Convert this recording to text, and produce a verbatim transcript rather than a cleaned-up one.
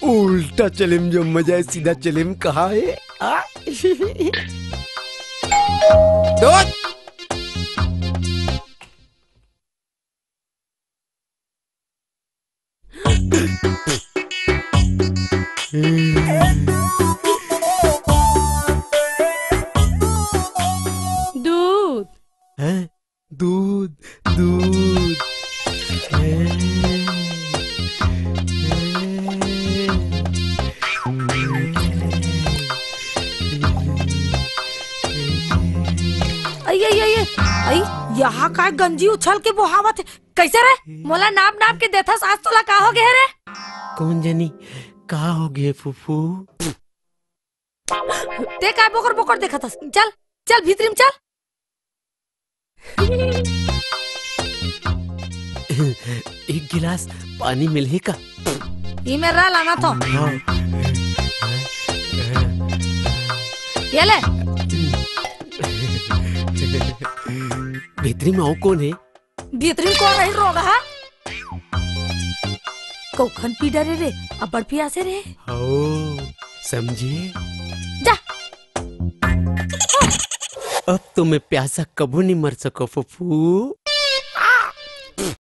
उल्टा चलेम जो मजा हे, सीधा चलेम कहाँ हे? आ? दूध। दूध। हैं? दूध, दूध। अई, अई, अई, अई, यहाँ काय गंजी उछल के बोहावत हे? कैसे रे? मोला नाप नाप के देथस, आज तोला का हो गया रे? कौन जनी का हो गया फूफू? ते काय बोकर बोकर देखत हस? चल, चल भीतरी में चल। एक गिलास पानी मिलही का? ई में रह लाना तो। हाँ। ये ले। भीतरी में अउ कौन हे? भीतरी में कौन रही रोगहा? कौखन पी डरे रे, अब्बड़ पियासे रे। हो, समझे? जा। अब तो मैं प्यासा कबो नहीं मर सको फूफू।